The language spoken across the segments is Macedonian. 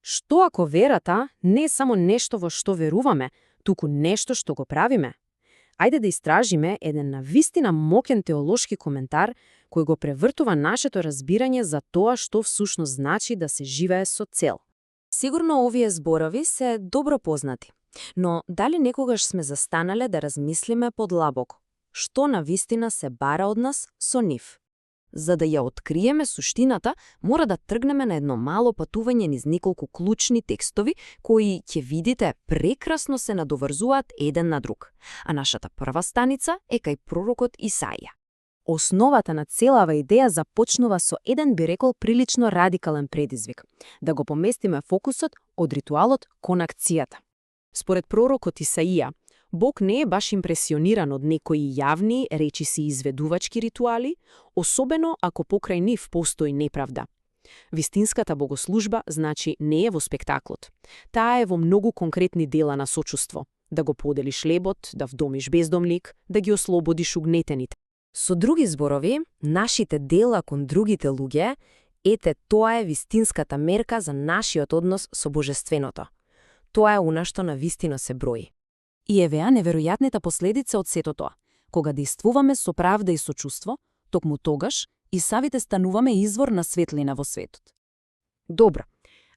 Што ако верата не е само нешто во што веруваме, туку нешто што го правиме? Ајде да истражиме еден навистина мокен теолошки коментар кој го превртува нашето разбирање за тоа што всушност значи да се живее со цел. Сигурно овие зборови се добро познати, но дали некогаш сме застанале да размислиме подлабоко? Што навистина се бара од нас со нив? За да ја откриеме суштината, мора да тргнеме на едно мало патување низ неколку клучни текстови кои, ќе видите, прекрасно се надоврзуваат еден на друг. А нашата прва станица е кај пророкот Исаија. Основата на целава идеја започнува со еден, би рекол, прилично радикален предизвик – да го поместиме фокусот од ритуалот кон акцијата. Според пророкот Исаија, Бог не е баш импресиониран од некои јавни, речиси изведувачки ритуали, особено ако покрај нив постои неправда. Вистинската богослужба, значи, не е во спектаклот. Таа е во многу конкретни дела на сочувство. Да го поделиш лебот, да вдомиш бездомник, да ги ослободиш угнетените. Со други зборови, нашите дела кон другите луѓе, ете, тоа е вистинската мерка за нашиот однос со божественото. Тоа е она што навистина се брои. И евеа неверојатната последица од сето тоа. Кога действуваме со правда и сочувство, токму тогаш и самите стануваме извор на светлина во светот. Добро,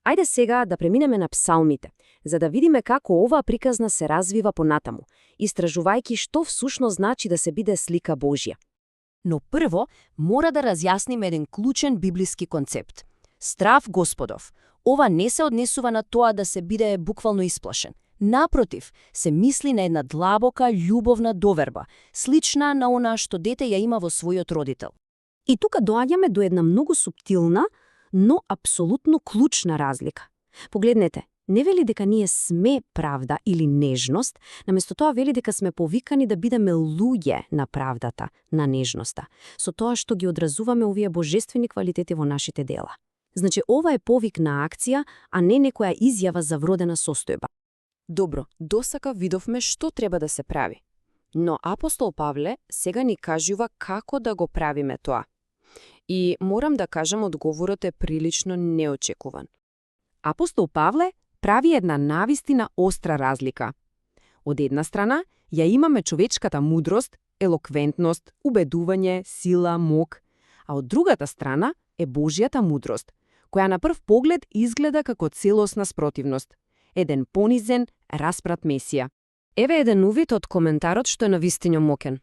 ајде сега да преминеме на псалмите, за да видиме како оваа приказна се развива понатаму, истражувајќи што всушност значи да се биде слика Божја. Но прво, мора да разјасниме еден клучен библиски концепт. Страв Господов. Ова не се однесува на тоа да се биде буквално исплашен. Напротив, се мисли на една длабока, љубовна доверба, слична на она што дете ја има во својот родител. И тука доаѓаме до една многу суптилна, но апсолутно клучна разлика. Погледнете, не вели дека ние сме правда или нежност, наместо тоа вели дека сме повикани да бидеме луѓе на правдата, на нежноста, со тоа што ги одразуваме овие божествени квалитети во нашите дела. Значи, ова е повик на акција, а не некоја изјава за вродена состојба. Добро, досака видовме што треба да се прави. Но апостол Павле сега ни кажува како да го правиме тоа. И морам да кажам, одговорот е прилично неочекуван. Апостол Павле прави една навистина остра разлика. Од една страна, ја имаме човечката мудрост, елоквентност, убедување, сила, мок, а од другата страна е Божјата мудрост, која на прв поглед изгледа како целосна спротивност. Еден понизен, распрат Месија. Еве еден увид од коментарот што е навистина мокен.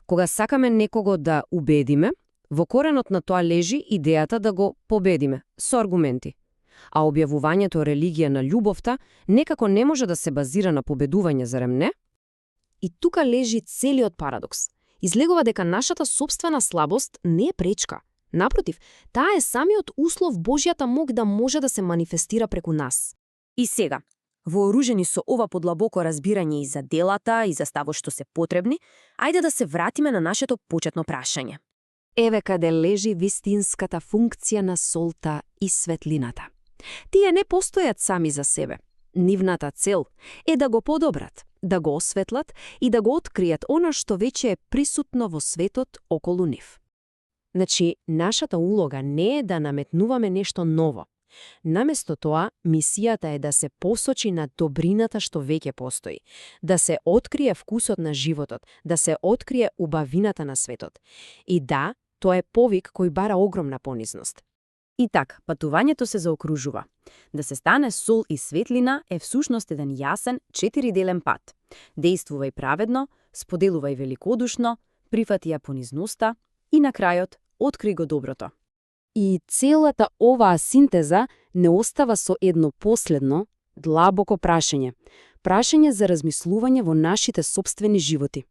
Кога сакаме некого да убедиме, во коренот на тоа лежи идејата да го победиме, со аргументи. А објавувањето религија на љубовта некако не може да се базира на победување, зарем не? И тука лежи целиот парадокс. Излегува дека нашата сопствена слабост не е пречка. Напротив, таа е самиот услов Божјата мок да може да се манифестира преку нас. И сега, вооружени со ова подлабоко разбирање и за делата, и за ставот што се потребни, ајде да се вратиме на нашето почетно прашање. Еве каде лежи вистинската функција на солта и светлината. Тие не постојат сами за себе. Нивната цел е да го подобрат, да го осветлат и да го откријат она што веќе е присутно во светот околу нив. Значи, нашата улога не е да наметнуваме нешто ново. Наместо тоа, мисијата е да се посочи на добрината што веќе постои, да се открие вкусот на животот, да се открие убавината на светот. И да, тоа е повик кој бара огромна понизност. И така, патувањето се заокружува. Да се стане сол и светлина е всушност еден јасен 4-делен пат. Действувај праведно, споделувај великодушно, прифати ја понизноста и на крајот откри го доброто. И целата оваа синтеза не остава со едно последно, длабоко прашање. Прашање за размислување во нашите сопствени животи.